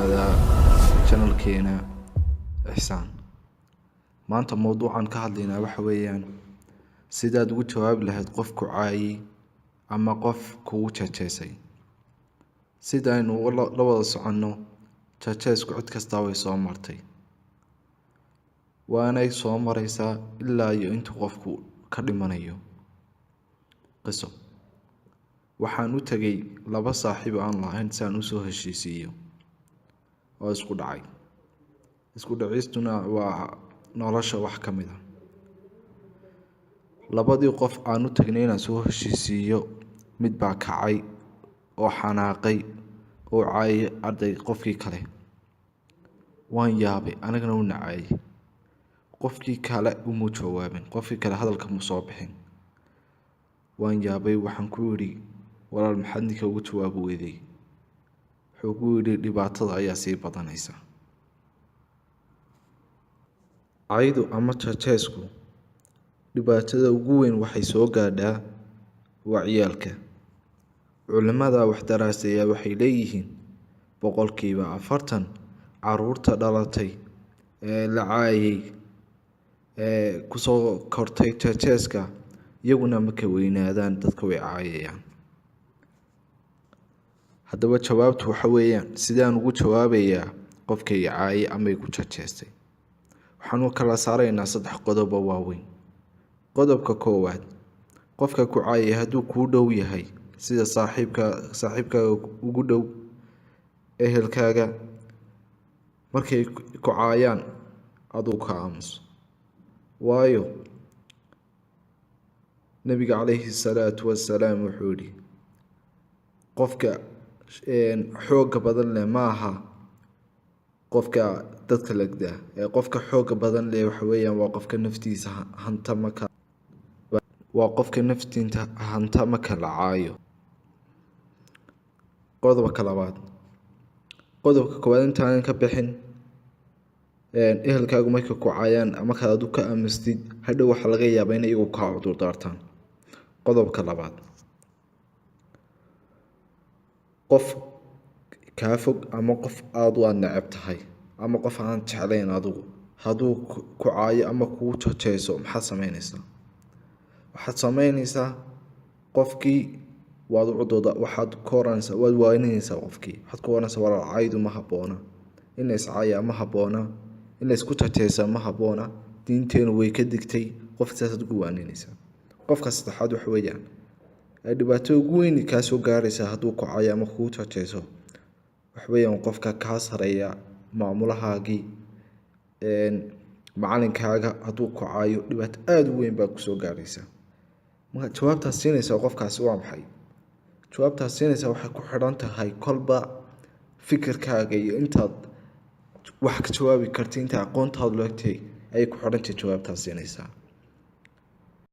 dhawaada channelkeena Ixsaan. Maanta mowduucan ka hadlaynaa waxa weeyaan sidaad ugu jawaabi lahayd qof ku caayay ama qof kugu jeejeesay. Sidaynu la wada soconno, jeejeesku cid kastaa way soo martay, waanay soo maraysaa ilaa iyo intuu qofku ka dhimanayo. Qiso: waxaan u tegay laba saaxiib aan lahayn si aan usoo heshiisiiyo oo isku dhacay. Isku dhicistuna waa nolosha wax ka mid ah. Labadii qof aan u tagnay inaan soo heshiisiiyo, mid baa kacay oo xanaaqay oo caayay arday qofkii kale. Waan yaabay, anigana u nacaayay. Qofkii kale umuu jawaabin, qofkii kale hadalka muu soo bixin. Waan yaabay, waxaan ku idhi, "Walaal, maxaad ninka ugu jawaabi weyday?" Wuxuu ku yidhi, "Dhibaatada ayaa sii badanaysa." Caydu ama jeejeesku dhibaatada ugu weyn waxay soo gaadhaa waa ciyaalka. Culimada wax daraaseeya waxay leeyihiin 40% caruurta dhalatay ee la caayay ee kusoo kortay jeejeeska, iyaguna markay weynaadaan dadka way caayayaan. Haddaba jawaabtu waxa weeyaan, sidaan ugu jawaabayaa qofka i caayay ama igu jeejeestay? Waxaan u kala saaraynaa saddex qodob oo waaweyn. Qodobka koowaad: qofka ku caayay hadduu kuu dhow yahay, sida saaxiibka, saaxiibkaaga ugu dhow, ehelkaaga, markay ku caayaan aduu ka aamus. Waayo, Nabiga calayhi salaatu wasalaam wuxuu yidhi, qofka xoogga badan leh ma aha qofka dadka legdaa ee qofka xoogga badan leh waxa weeyaan waa qofka naftiisa hanta marka, waa qofka naftiisa hanta marka la caayo. Qodobka labaad, qodobka koowaad intaanan ka bixin, ehelkaagu markay ku caayaan markaad adu ka aamustid, hadhow waxaa laga yaabaa in iyagu kaa cudur daartaan. Qodobka labaad: qof kaa fog ama qof aada u aad neceb tahay ama qof aan jeclayn adigu hadduu ku caayo ama kuu jeejeeso, maxaad sameyneysaa? Waxaad sameyneysaa, qofkii waad u cudurda, waxaad ku oranaysaa, waad waaninaysaa qofkii. Waxaad ku oranaysaa, "Walaal, caydu ma habboona, in la iscaayaa ma habboona, in la isku jeejeesaa ma habboona, diinteenu way ka digtay." Qofka saasaad ugu waaninaysaa. Qofka saddexaad waxa weeyaan ay dhibaato ugu weyn kaa soo gaaraysaa hadduu ku caayo ama kuu jeejeeso, waxa weeyaan qofka kaa sareeya, maamulahaagii, macalinkaaga, hadduu ku caayo dhibaato aada u weyn baa kusoo gaaraysa. Marka jawaabtaad siinaysaa qofkaasi waa maxay? Jawaabtaad siinaysaa waxay ku xidhan tahay kolba fikirkaaga iyo intaad wax ka jawaabi karti, inta aqoontaadu leegtahay ayay ku xidhantahay jawaabtaad siinaysaa.